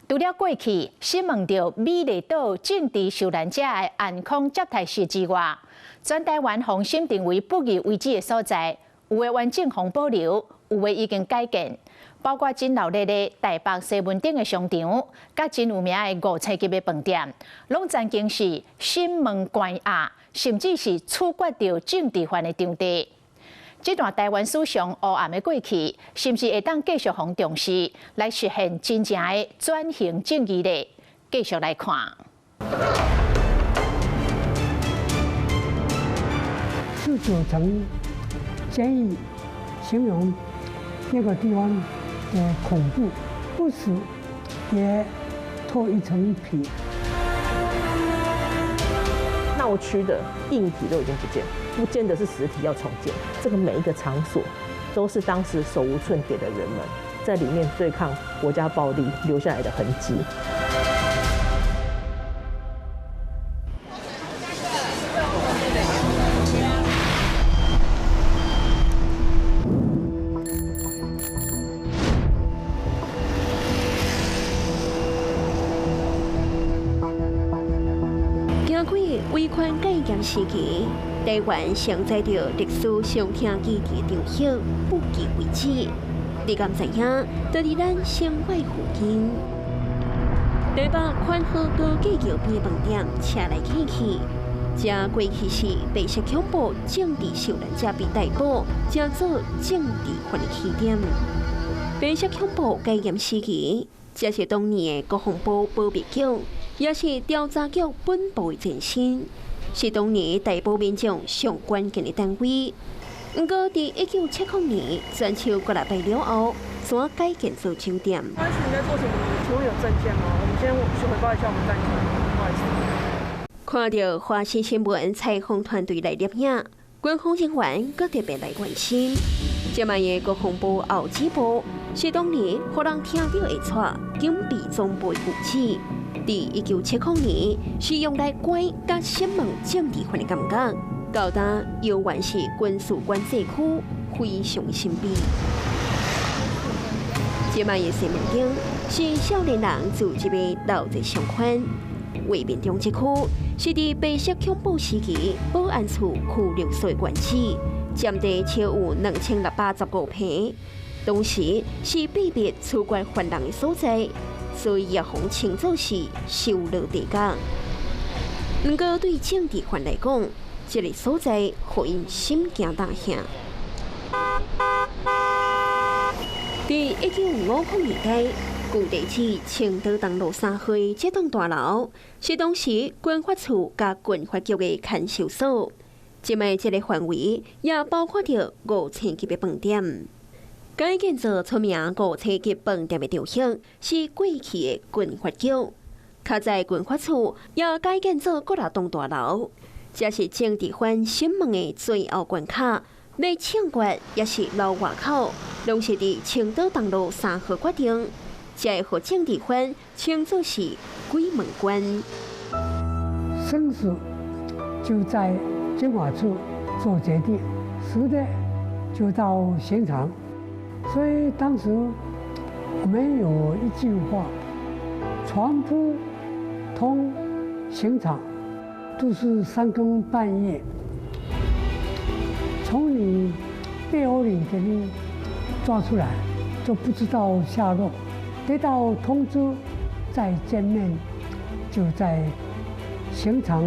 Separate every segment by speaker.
Speaker 1: 除了過去審問著美麗島政治受難者的暗空接待室之外，全台灣予審定為不義遺址的所在，有的完整予保留，有的已經改建，包括真鬧熱的台北西門町的商場，佮真有名的五星級的飯店，攏曾經是審問關押，甚至是處決著政治犯的場地。這段台灣史上烏暗的過去，是毋是會當繼續予重視，來實現真正的轉型正義呢？繼續來看。
Speaker 2: 19層監獄，形容那個地方的恐怖，不死也脫一層皮。
Speaker 3: 鬧區的硬體都已經不見，不見得是實體要重建。這個每一個場所，都是當時手無寸鐵的人們在裡面對抗國家暴力留下來的痕跡。
Speaker 4: 經過圍困戒嚴時期，台灣承載著歷史傷痛記憶的場所不義遺址，你敢知影？就佇咱生活附近，台北寬和高架橋邊飯店車來去去，這過去是白色恐怖政治受難者被逮捕，成做政治犯的起點。白色恐怖戒嚴時期，這是當年的國防部保密局，也是調查局本部的前身，是當年逮捕民眾上關鍵的單位。毋過，佇1970年全球國立敗了後，怎改建做酒店？
Speaker 5: 當時你在做什麼？請問有證件嗎？我們先去回報一下我們戰情。不好意思。
Speaker 4: 看著華視新聞採訪團隊來攝影，軍方人員閣特別來關心。這擺的國防部後指部是當年予人聽著會掣警備總部的舊址。佇1970年是用來關佮審問政治犯的感覺，到今猶原是軍事管制區，非常神秘。這擺的西門町是少年人聚集的鬧熱商圈，畫面中這區是佇白色恐怖時期保安處拘留所的原址，佔地超有2615坪，當時是秘密處決犯人的所在。所以也予稱作是修羅地獄。毋過對政治犯來講，這个所在予𪜶心驚膽嚇。佇1950年代，舊地址青島東路3號這棟大樓，是當時軍法處佮軍法局的看守所。這擺這个範圍也包括著五星級的飯店。改建做出名五星級飯店的場所，是過去的軍法局。較早軍法處也改建做閣六棟大樓，這是政治犯審問的最後關卡。欲槍決抑是樓外口，攏是佇青島東路3號決定，才會予政治犯稱作是鬼門關。
Speaker 2: 生死就在軍法處做決定，死的就到刑場。所以當時我們有一句話：船夫通刑場，都是三更半夜，從你被窩裡給你抓出來，就不知道下落。得到通知再見面，就在刑場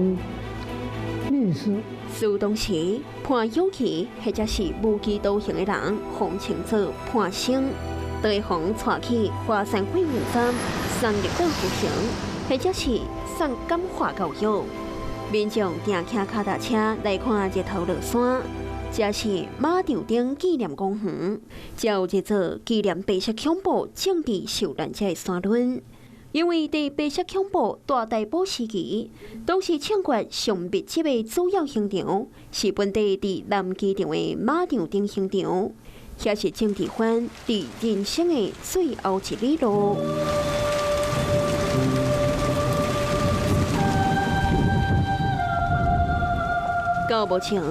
Speaker 2: 面試。
Speaker 4: 自當時判有期或者是無期徒刑的人，予稱做判生，都會予帶去華山貨運站送入島服刑，或者是送感化教育。民眾定騎跤踏車來看日頭落山，這是馬場町紀念公園，這有一座紀念白色恐怖政治受難者的山崙。因為佇白色恐怖大逮捕時期，當時槍決上密集的主要刑場是本地佇南機場的馬場町刑場，遐是政治犯佇人生的最後一里路。到目前，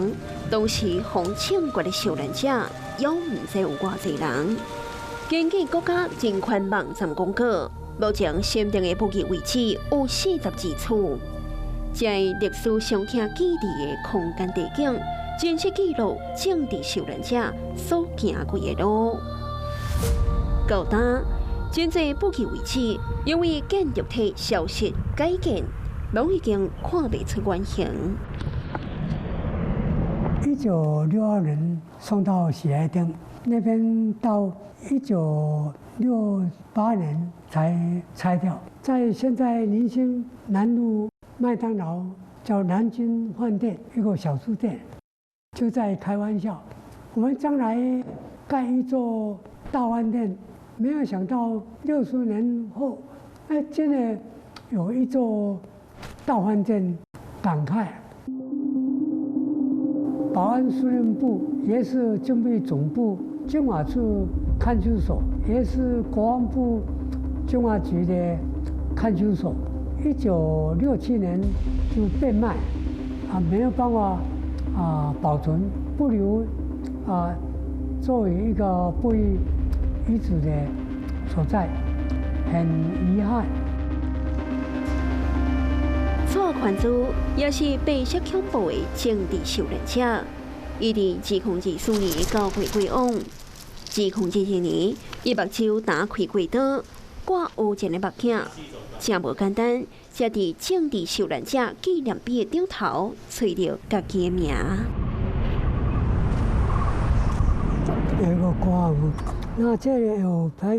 Speaker 4: 當時予槍決的受難者，猶毋知有偌濟人。根據國家人權網站公告，目前審定的布置位置有42處，這歷史傷痛記憶的空間地景，真實記錄政治受難者所行過的路。到今，真濟布置位置因為建築體消失改建，攏已經看袂出原形。
Speaker 2: 1962年送到喜來登那邊，到1968年才拆掉。在現在林森南路麥當勞叫南京飯店一個小書店，就在開玩笑，我們將來蓋一座大飯店，沒有想到60年後，哎，真的有一座大飯店，感慨。保安司令部也是軍備總部軍法處看守所，也是國安部軍法局的看守所。1967年就變賣，啊，沒有辦法啊保存，不留啊作為一個布藝遺址的所在，很遺憾。
Speaker 4: 蔡寬珠也是白色恐怖的政治受難者，伊佇2024年9月過往，2022年伊目睭打開過刀，掛烏前的目鏡，真無簡單，才佇政治受難者紀念碑的頂頭揣著家己的名。
Speaker 2: 有一個掛物，那這裡有拍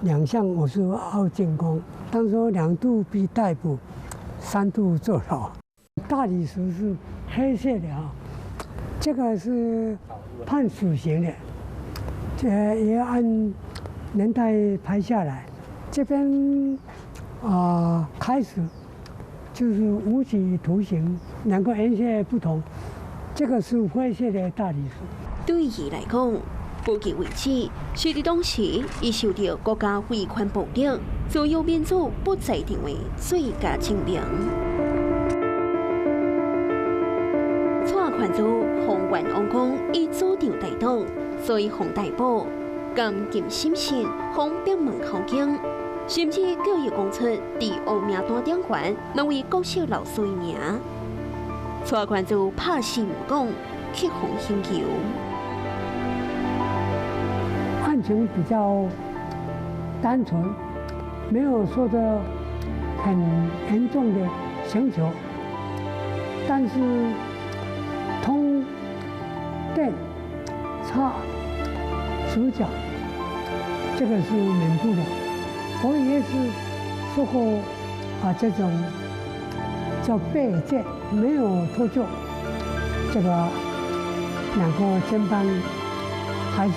Speaker 2: 兩項，我是奧進攻，當時2度被逮捕。3度坐牢，大理石是黑色的啊，這個是判死刑的，這也按年代排下來。這邊啊開始就是無期徒刑，兩個顏色不同，這個是灰色的大理石。
Speaker 4: 對伊來講，布吉位置是佇當時伊受著國家威權暴力、自由民主不再成為最佳證明。蔡寬珠予冤枉講，伊主張台獨，所以予逮捕，監禁審訊，予逼問口供，甚至叫伊講出佇黑名單頂懸，攏為國小老師的名。蔡寬珠拍死毋講，去予刑求。
Speaker 2: 案情比較單純，沒有說的很嚴重的刑求，但是通電插手腳，這個是免不了。我也是受過啊這種叫背劍，沒有脫臼，這個兩個肩膀還是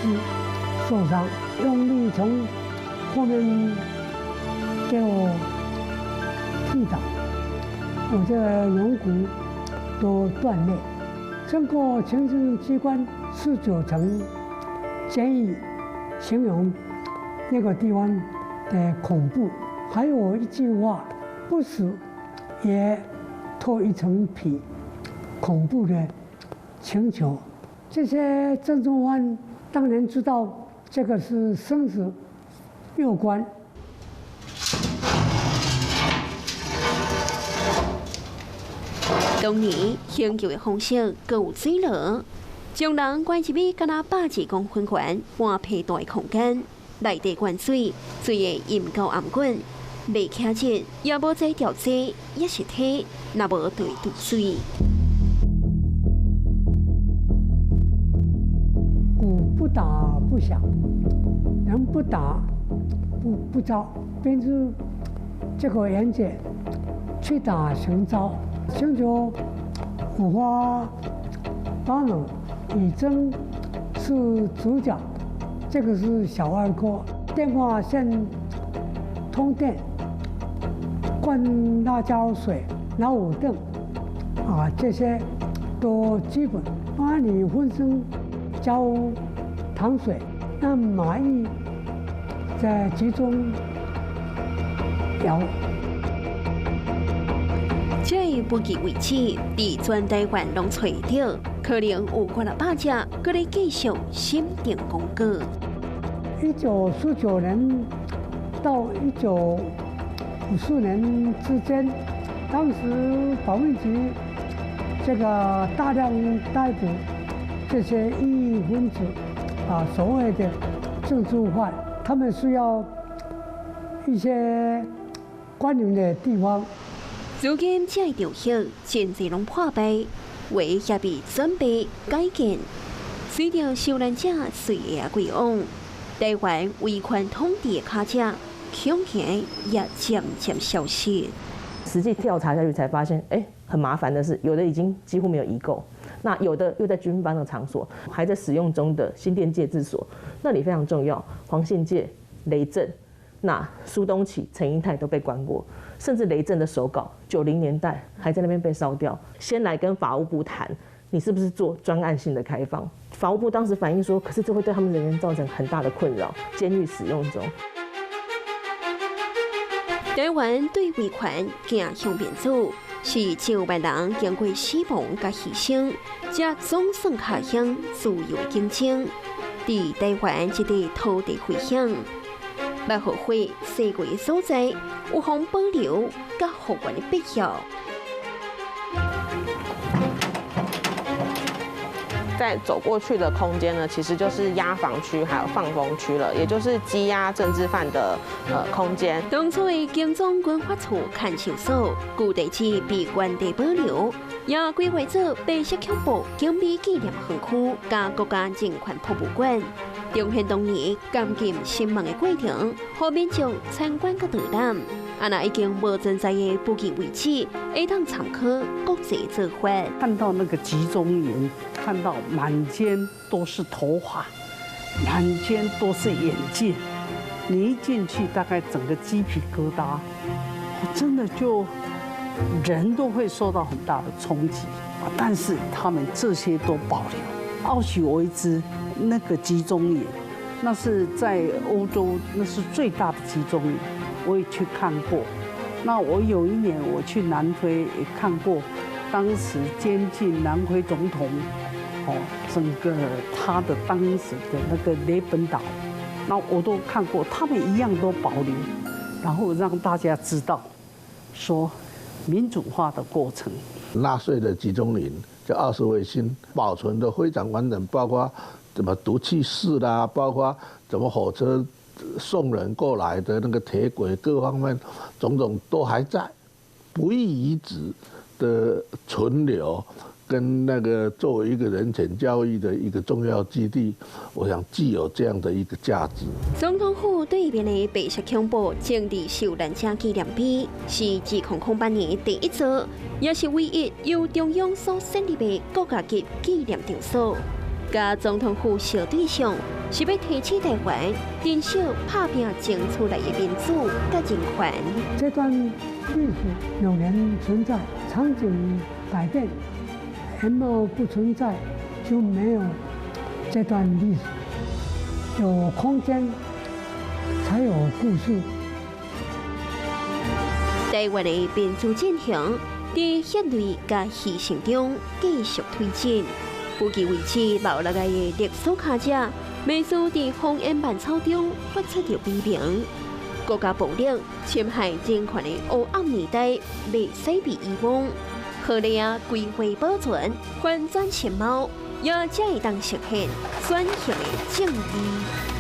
Speaker 2: 受傷，用力從後面給我踢倒，我這個龍骨都斷裂。整個行政機關19層監獄，形容那個地方的恐怖。還有一句話，不死也脫一層皮，恐怖的請求。這些鄭中藩當然知道這個是生死攸關。
Speaker 4: 當年刑求的方式閣有水牢，將人關入去，敢若120公分懸、半坪大的空間，內底灌水，水會淹到頷頸，袂徛直，也無坐吊車，抑是梯，若無就會溺水。
Speaker 2: 鼓不打不響，人不打不招，根據這個原則去打行招。刑求五花八門，以真是主角，這個是小外科。電話線通電，灌辣椒水、老虎凳，啊，這些都基本。把你渾身澆糖水，讓螞蟻在集中咬。
Speaker 4: 這個布吉位置，佇全台灣攏揣會著，可能有幾若百隻，閣咧繼續審定公告。
Speaker 2: 1949年到1954年之間，當時保衛局這個大量逮捕這些異議分子，啊，所謂的政治犯，他們需要一些關人的地方。
Speaker 4: 如今這個場所真濟攏破敗，有的也被準備改建。隨著受難者歲月過往，台灣威權統治的跤跡，恐嚇也漸漸消失。
Speaker 3: 實際調查下去才發現，哎，很麻煩的是，有的已經幾乎沒有遺構，那有的又在軍方的場所還在使用中的新店戒治所，那裡非常重要。黃信介、雷震、那蘇東啟、陳英泰都被關過，甚至雷震的手稿，90年代還在那邊被燒掉。先來跟法務部談，你是不是做專案性的開放？法務部當時反映說，可是這會對他們人員造成很大的困擾。監獄使用中。
Speaker 4: 台灣對維權走向民主，是上萬人經過死亡佮犧牲，才總算踏向自由的競爭。佇台灣這塊土地回響，欲予火燒過的所在，有予保留佮復原的必要。
Speaker 5: 在走過去的空間呢，其實就是押房區還有放風區了，也就是羈押政治犯的空間。
Speaker 4: 當初的警總軍法處看守所，舊地址被原地保留，也規劃做白色恐怖警美紀念園區佮國家人權博物館。重現當年監禁審問的過程，予民眾參觀佮導覽。啊，若已經無存在的布置位置，會當參考國際做法。
Speaker 6: 看到那個集中營，看到滿間都是頭髮，滿間都是眼鏡，你一進去，大概整個雞皮疙瘩，真的就人都會受到很大的衝擊。但是他們這些都保留。奧許維茲那個集中營，那是在歐洲，那是最大的集中營。我也去看過，那我有一年我去南非也看過，當時監禁南非總統，哦，整個他的當時的那個雷本島，那我都看過，他們一樣都保留，然後讓大家知道，說民主化的過程。
Speaker 7: 納粹的集中營叫奧斯維辛，保存的非常完整，包括怎麼毒氣室啦，包括怎麼火車送人過來的那個鐵軌，各方面種種都還在，不義遺址的存留，跟那個作為一個人權教育的一個重要基地，我想具有這樣的一個價值。
Speaker 4: 總統府對面的白色恐怖政治受難者紀念碑，是2008年第一座，也是唯一由中央所設立的國家級紀念場所。佮總統府相對上，是欲提醒台灣珍惜拍拚爭取來的民主佮人權。
Speaker 2: 這段歷史永遠存在，場景改變，原貌不存在，就沒有這段歷史。有空間，才有故事。
Speaker 4: 台灣的民主進程，佇血淚佮犧牲中繼續推進。不計為止留落來的歷史跤跡，袂輸佇烽煙萬草中發出著悲鳴。國家暴力侵害人權的黑暗年代，袂使被遺忘。好利啊，規劃保存，翻轉新貌，也才會當實現轉型的正義。